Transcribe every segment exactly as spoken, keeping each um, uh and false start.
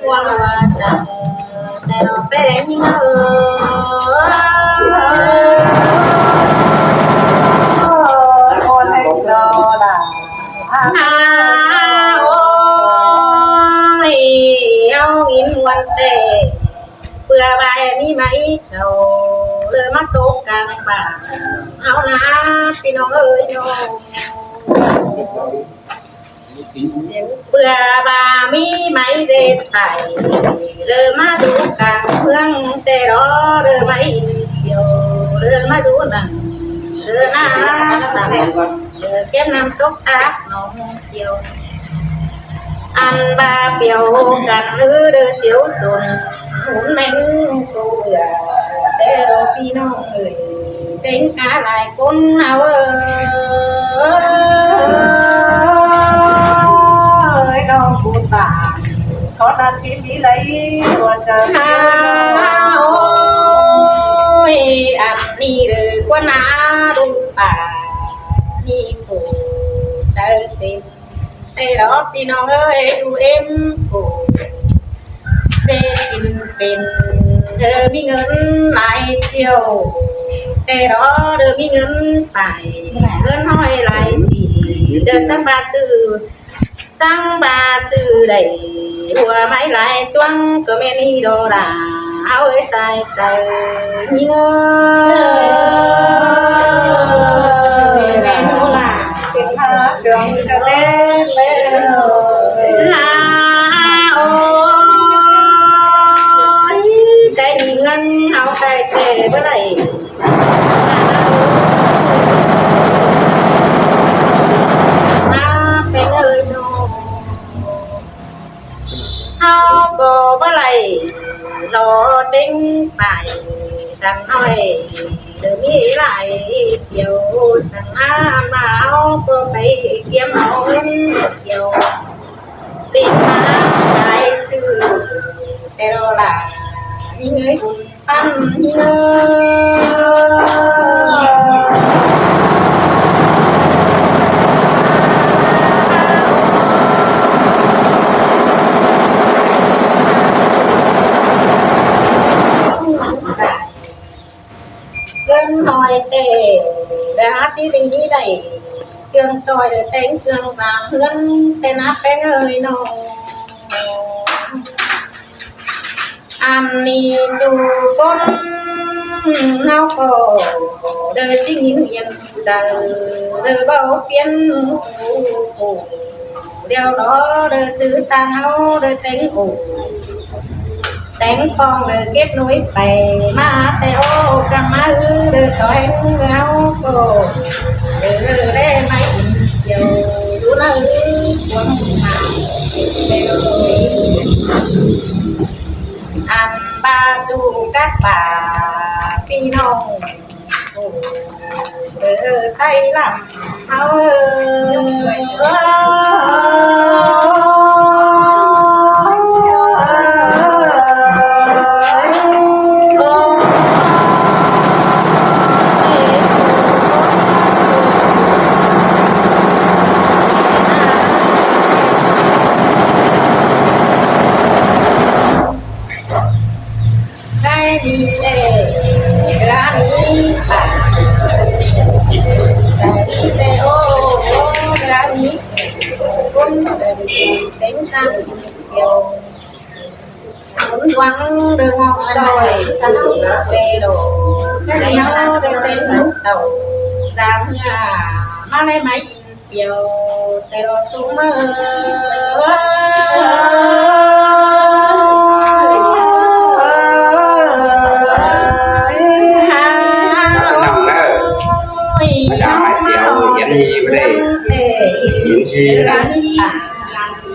Quang wa chăng, ꞌtẹ lo ꞌpéng ꞌnhính ơi. Ôi, đó là ha, ôi, au ꞌnghín ꞌmuôn ꞌtẹ. ꞌPưa bai ꞌmí mai khảu, ꞌlới ꞌmá tốc cang bản. Au ꞌna, ꞌpi ꞌnọng ơi ꞌnọng. ꞌPưa bai ꞌmí mai ꞌdệt pay, ꞌlới ꞌmá dú cang ꞌmướng ꞌtẹ lo, ꞌlới mai kiêu, ꞌlới ꞌmá dú nẳng, ꞌlới ꞌna săng, ꞌlới kém ꞌnặm tốc ác ꞌnọng kiêu. Ăn ꞌva piêu căn ư đơ siêu sùn, hún ꞌmếng cô ưa, ꞌtẹ lo ꞌpi ꞌnọng ơi, ꞌtếng cá lai ꞌcốn au ơi. Ơi, ꞌnọng ꞌcốn bản, có đàn phím đi lấy, ꞌcốn chăng ha, ơi. Ôi, ăn ꞌnị đơ ꞌcốn ꞌna đu pả, ꞌnị phủ đaư pên. ꞌTẹ lo ꞌpi ꞌnọng ơi, đu êm phủ. Dệt kin pên, đơ ꞌmí ꞌngớn lai triệu. ꞌTẹ lo đơ ꞌmí ꞌngớn pay, ꞌngớn ꞌhọi lai ꞌpi. Đơ chắng ꞌva sư, chắng ꞌva sư đảy, ꞌhua mai lai chuang ꞌcọ ꞌmen ꞌnị lo đa. Au ơi, sai chaư ꞌnhính ơi. Ha, ôi, cái ꞌnị ꞌngớn au cái ꞌtẹ báu đảy. Ha, ꞌpéng ơi ꞌnọng. Au ꞌcọ báu đảy lo ꞌtếng pay căn ꞌnọi, đơ ꞌmí lai triệu săng ha, ꞌmá au ꞌcọ pay kiêm au ꞌngớn triệu. Tin ꞌmá lai sư, ꞌtẹ lo đa ꞌnhính ơi, bun ꞌpắn ꞌnhính ơi. ꞌGớn ꞌhọi ꞌtẹ, đa ꞌchí vinh đi đảy, ꞌchương ꞌchoi đơ ꞌtếng ꞌchương dáng ꞌgớn ꞌtẹ ꞌna ꞌpéng ơi ꞌnọng. Ăn ꞌnị ꞌchu ꞌcốn ꞌháu ꞌcọ đơ ꞌchí ꞌnghín yên chaư, đơ báu piến ꞌcú phủ. Điêu đó đơ tứ ꞌtáng ꞌháu đơ ꞌtếng ổ. ꞌTếng ꞌpong đơ kết nối pay ꞌmá ꞌtẹ ꞌcọ căm ꞌmá ư đơ tói ꞌháu ꞌcọ. Đơ đe mai in kiêu đu ꞌna ư cuông ꞌmá. Ăn ꞌva ꞌchu cắp ꞌva ꞌpi ꞌnọng, ơ, ơ, tai lăm ꞌháu ơi. Cái đi tê, lá đi tả. Sai đi tê ô, ô, lá đi. Cũng đừng tính tăng nhiều. Cũng vắng đừng ngọc rồi, tăng tê đồ. Cái này nó đừng tính tàu. Dám nhà, má lấy máy. Piêu ꞌtẹ lo sung ơi. Năm ꞌnớ. Mà dám mai piêu yến hi bơ đê. Yến hi.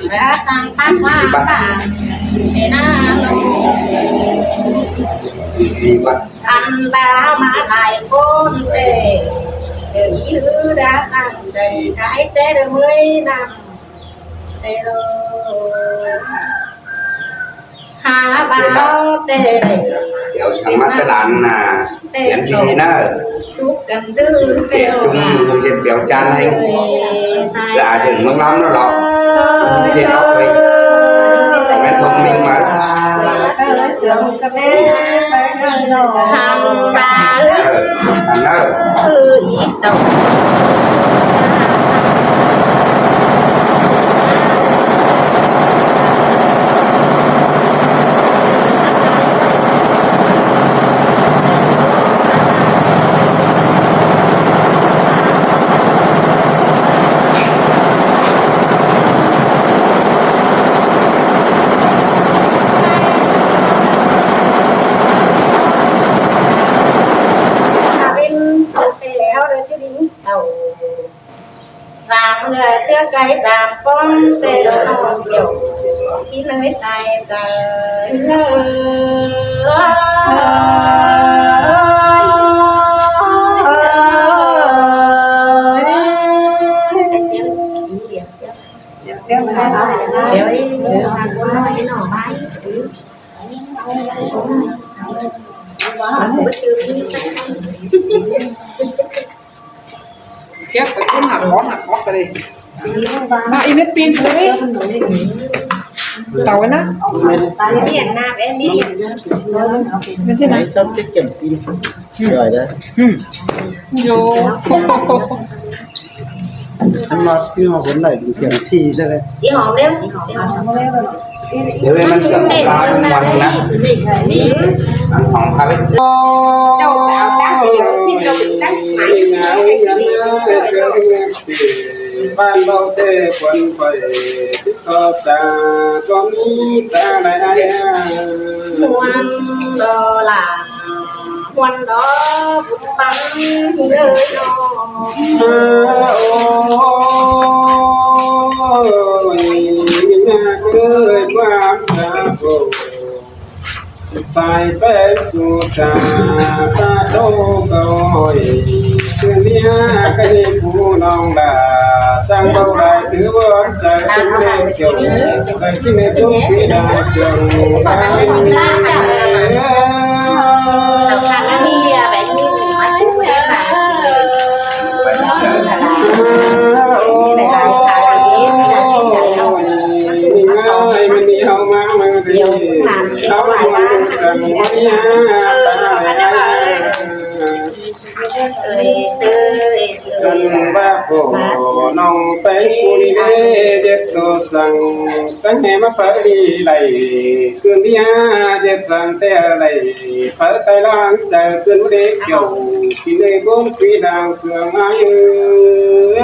Đã sang phát hoa cả. Để na. Yến hi bơ. Ăn ba má lai ꞌcốn ꞌtẹ, đơ ꞌnị ư đã chăng chảy cái ꞌtẹ đơ ꞌmới năm ꞌtẹ lo. Ha ba lo ꞌtẹ đảy. Kéo sang mắt cái lán nà, yến hi ꞌnớ. Chúc cần dư ꞌtẹ lo. Chúc mừng, chúc kéo chan anh. Là đừng mong lắm nó lo. Thì nó thôi. Mẹ thông minh mà. Hăng ba ư, ư, ý chồng. Hao đin tao, dam ꞌlứa ꞌsứa cáy dam ꞌpóng ꞌtẹ ꞌlứa ꞌnọng kiẻo ꞌkí ꞌnới sai chaư. Siap, phải cuốn hạt khó, hạt khó cái đi. Mà in hết pin rồi đấy. Tàu ấy nè. Điện nạp em đi điện. Bên trên này. Sắp tiết kiệm pin. Rồi đấy. Ừ. Vô. Ăn mà khi mà vốn này thì kiểm xì ra đây. Đi hòm đêm, đi hòm đêm. Nếu em ăn sữa bò lá, ăn món nắng. Ăn hòm sao đấy? Châu áo tác thì xin cho mình tắt máy. Ban bao tê quần quầy, so ta có nghĩ ta này ai à. Muôn đô la. Muôn đó cũng bắn nhớ nó. Ôi, nhà ơi, quán ta cô. Sai phép chu cha ta đô cầu hội. Xưa nia cái đi phú nông đà, tăng bao đại thứ vốn. Ăn ba phổ nông tây phun đê, giết tô săng tánh hè mắc phở đi lầy, cơn đi ha, giết săng tê lầy, phở tay lang, chào cơn đê kiểu, thì nơi bốn quý đang sương ai ơi.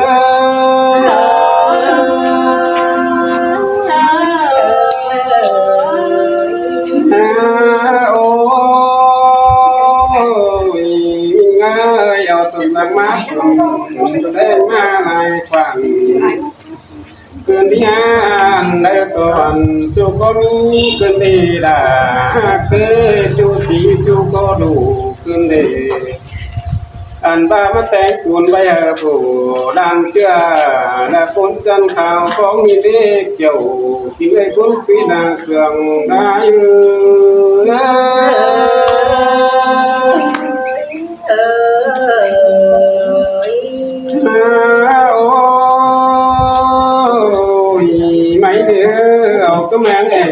Ôi, mình ơi, ao tô săng mát, tê ma lai khoản. Cơn đi ăn nơi tuần chu có mi cơn đi đà, cơn chu sĩ chu có đủ cơn đi. Ăn ba mắt tén cuốn bay ở phủ đang chưa, là cuốn chân khảo có mi đi kiểu, thì người cuốn quý đang sương đá ư. Ôi, máy đứa, ao cơm ăn em,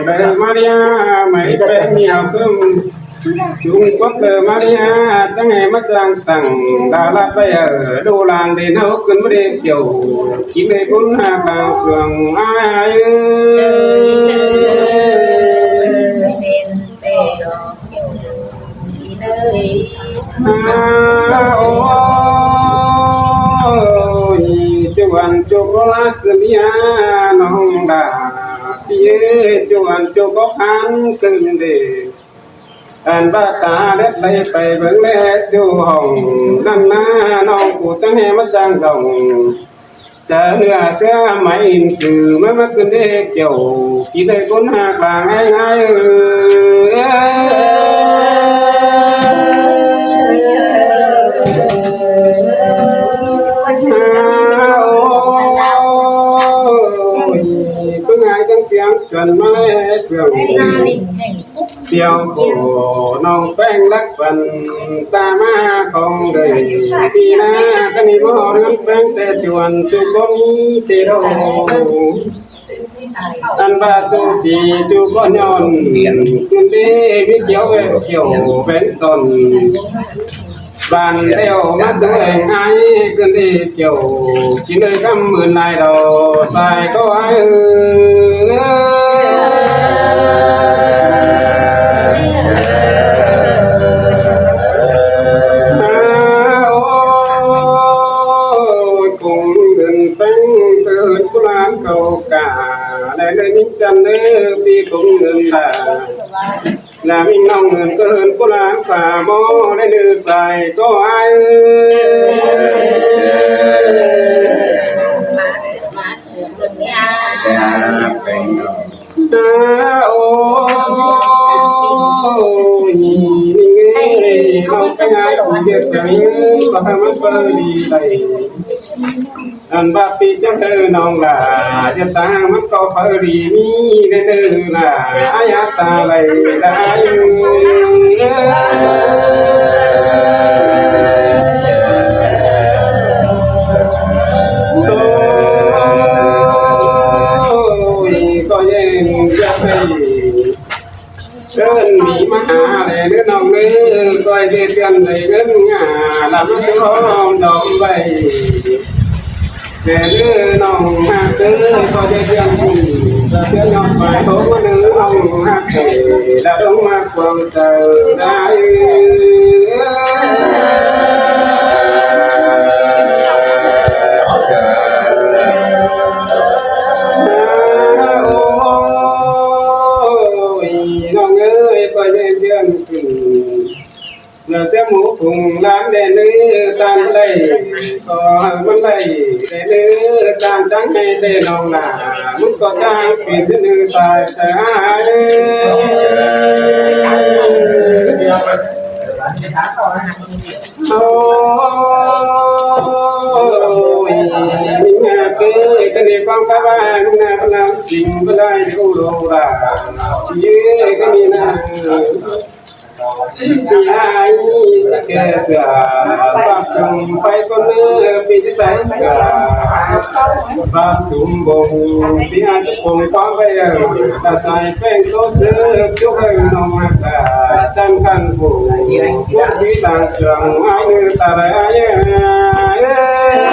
đứa Maria, máy bé mèo cơm. Trung Quốc đứa Maria, chẳng em mà chẳng tặng, đã là bây giờ, đồ làng đến hậu cơn mới đi kiểu, chỉ mê cún hà bà sương ai ơi. Ôi, chuan chụp lá sương ya nong đà, tía chuan chụp có kháng cưng để. Ăn bác ta đếp tay phải vững lẽ chu hồng, năm na nong cụ trắng hè mắt giang rồng. Chớ nửa xưa máy in sự mới mất cơn đê kiểu, khi đây cốn hạc làng ai ai ơi. Ôi, cứ ngại trắng tiếng chuẩn mãi sương. Phiêu khổ nong peng lắc phần ta ma không đời. Khi na cái ni mô ngắm peng tê chuan chu có mi tê đâu. Ăn ꞌva ꞌchu si ꞌchu ꞌcọ ꞌnhọn, ꞌcứn đi ꞌmí kiêu ꞌvén kiêu ꞌvén tón. Bản theo ꞌmá su eng ai ꞌcứn đi kiêu, ꞌchí ꞌnị ꞌcắm ꞌmưn lai đầu sai ꞌcọ ai ơi. Ôi, cũng ꞌngớn ꞌtếng ꞌcứn ꞌcú lan cầu cả, đảy ꞌnị ꞌmính chăn ꞌnị ꞌpi cũng ꞌngớn đa. Là ꞌmính ꞌnọng ꞌngớn ꞌcứn ꞌcú lan phả ꞌmo đảy ꞌnị sai ꞌcọ ai ơi. Ôi, ꞌnị ꞌnị ꞌnị, ꞌnọng ꞌcọ ꞌngai ꞌcọ ꞌdệt săng ꞌcọ hảư ꞌmắn phaư đi đảy. Ăn ꞌva ꞌpi chắng ꞌhư ꞌnọng lả, ꞌdệt săng ꞌmắn ꞌcọ phaư đi ꞌmí đảy ꞌnị lả, ai ꞌhặc ta đảy đảy. Ôi, ꞌcọ ꞌnhắng chắng đảy. ꞌCơn ꞌmí ꞌmá ha đảy ꞌnị ꞌnọng ꞌnị, ꞌcoi ꞌdệt ꞌtiện đảy ꞌngớn ngả, ꞌlắm ꞌsướng đom đảy. Đảy ꞌnị ꞌnọng ꞌmá ꞌcứ, ꞌcoi ꞌdệt ꞌtiện ꞌcứ, ꞌcọ ꞌtiện ꞌnọng phải tố ꞌmá ꞌnị ꞌnọng ꞌmá kể, đã đóng ꞌmá cuông trời đảy. Ôi, ꞌnọng ơi, ꞌcoi ꞌdệt ꞌtiện ꞌcứ. Nả ꞌsướng mú phung ꞌlán đen ư ꞌtan đảy, ꞌcọ ꞌmắn đảy, đen ư ꞌtan chắng ꞌhế đen ꞌnọng nả, ꞌmắn ꞌcọ chắng pên đen ư sai sai. Ôi, ꞌmí ngả ꞌcứ, ꞌcọ đi quang cá ba, ꞌmí ngả ꞌcọ ꞌnắm chính ꞌcọ đảy ꞌcọ đô đa. Yê, ꞌcọ ꞌmí nả. ꞌPi ai ꞌchí kẻ sửa, ꞌpặp sung pay ꞌcốn ꞌnớ, ꞌpi ꞌchí tai sửa, ꞌpặp sung bông, ꞌpi ai ꞌchí bông quang pay ơ, ta sai ꞌpéng ꞌtố sứ, ꞌchú ꞌhới ꞌnọng ꞌmá ta, chăn khăn phủ, ꞌcú ꞌpi ta sương, ai ꞌnư ta đảy ai ơ.